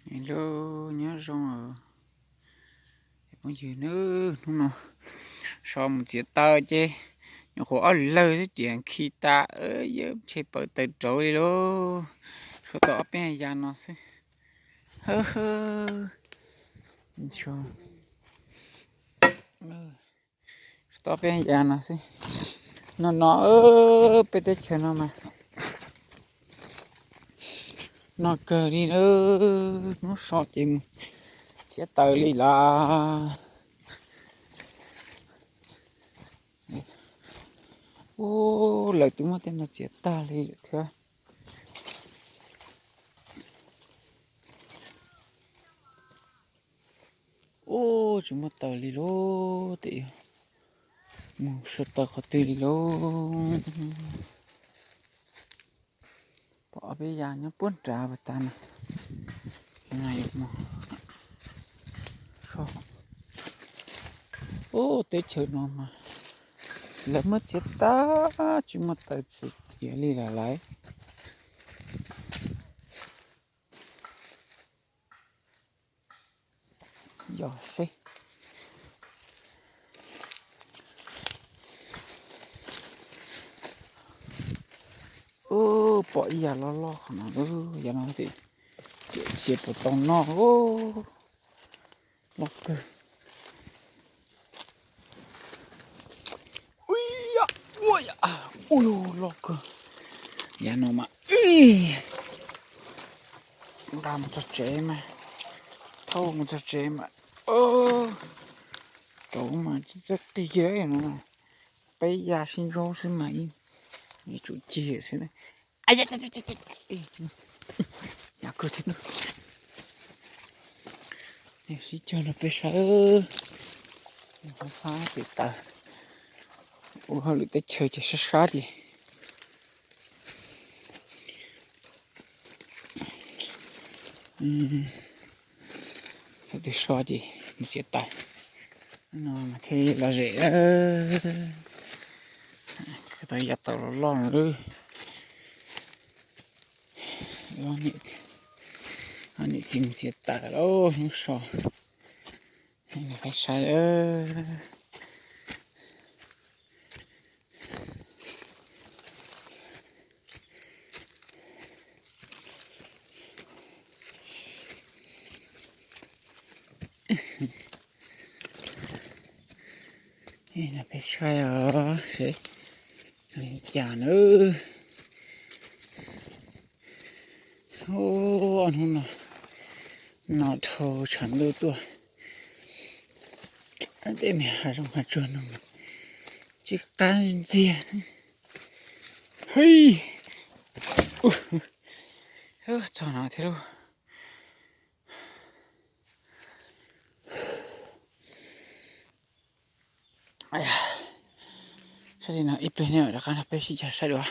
Hello, nyob zoo phooj ywg nawb. Hnub no so mus txiav taws ces nyuam qhuav ob lawg xwb ces khi tas, yawb tshe pawv taws rauv li lauj. So tau ob peb yas no xwb. So tau ob peb yas no xwb. No no, peb teb chaws no mas no kawg li na. Hnub so ces mus txiav taws li lawm. Ub, lawv twb muab tej no txiav tag li lawm thiab. Ub, tsis muaj taws li lauj, tes mus so taws qhov twg li lauj. Pom ob peb yas nyob puag nrad pas tas na. Ub, teb chaws no mas lawv muab txiav tag, tsis muaj taws txiav li lawm lauj. Yog seb. Ub, pom ib yas loj loj qhov no, yas no ces tsis puas tau noj, loj kawg. Ui, ua, ua, ua, loj kawg. Yas no mas nqa mus txog tsev mas, thauj mus txog tsev mas, rauv mas tsis txawj qig kiag no. Peb yas sib ntsob xwb mas yuav tsum cig xwb na. Sib cog no peb saib, fab fab ces taws, ua hauj lwm teb chaws ces sab sab ces. Thaum twg so ces mus txiav taws no mas thiaj lom zem. Tau yav tau loj loj lawm. Niam txiv mus txiav taws lawm hnub so. Peb saib. Peb saib os, seb li cas nawb. Hnub no no dhau tshav ntuj tuaj, tej me hav zoov hav tsuag no mas tsis qab ntxiag. Hib, txog no thiab lauj. Saib li no ib pliag nej rov qab nrog peb sib cog saib dua.